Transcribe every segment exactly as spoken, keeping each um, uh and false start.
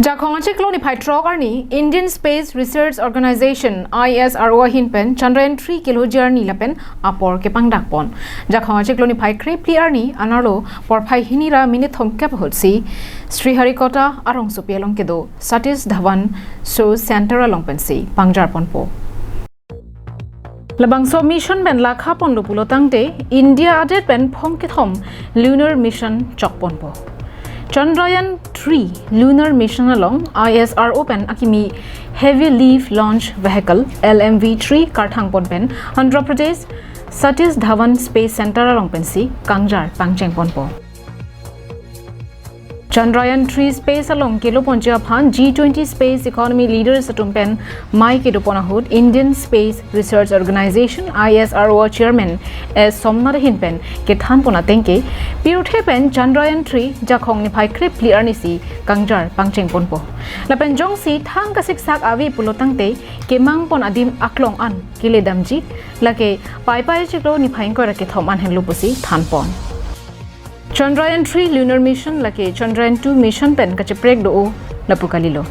Jakhong achiklo niphai throk arni Indian Space Research Organization, I S R O ahin pen Chandrayaan three kilo journey lapen apor kepangdak pon. Jakhong achiklo niphai krephli arni anerlo porphai hini ra minute thomkep ahut si Sriharikota arongsopi along kedo Satish Dhawan Soyuz Center along pensi pangjar ponpo. Labangso mission pen lakha ponlo pulo tangte India adet pen phong kethom lunar mission chok ponpo. Chandrayaan three lunar mission along I S R O pen akimi Heavy Lift Launch Vehicle, L M V three karthang pon pen Andhra Pradesh Satish Dhawan Space Center along pensi kangjar pangcheng ponpo. Chandrayaan three space along kelo ponji aphan G twenty space economy leaders atum pen mei kedo pon ahut Indian Space Research Organization, I S R O chairman S Somnath ahin pen kethan pon ateng ke pirthe pen Chandrayaan three Jakhong niphai krephli arni si kangjar pangcheng ponpo. Lapen jongsi thang kasiksak ave pulo tangte kemang pon adim aklong an kele damji, lake Paipai achiklo niphai ingkoi ra kethom an henlo pusi than pon. Chandrayaan three lunar mission lake Chandrayaan two mission pen kacheprek do-o lapu kalilo.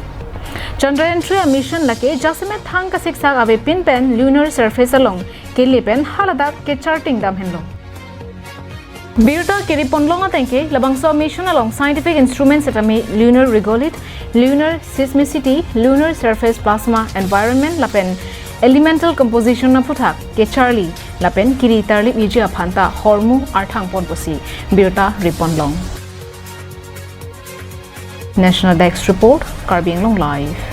Chandrayaan three a mission lake jasemet thang kasiksak avepin pen lunar surface along kele pen haladak kecharting dam henlo. Birta keri ponlong ateng ke labangso mission along scientific instruments setame lunar regolith, lunar seismicity, lunar surface plasma environment lapen elemental composition aphuthak kecharli lapen kiri tarlip iji aphan ta hormu arthang pon pusi birta ri ponlong. National Desk Report, Karbi Anglong Live.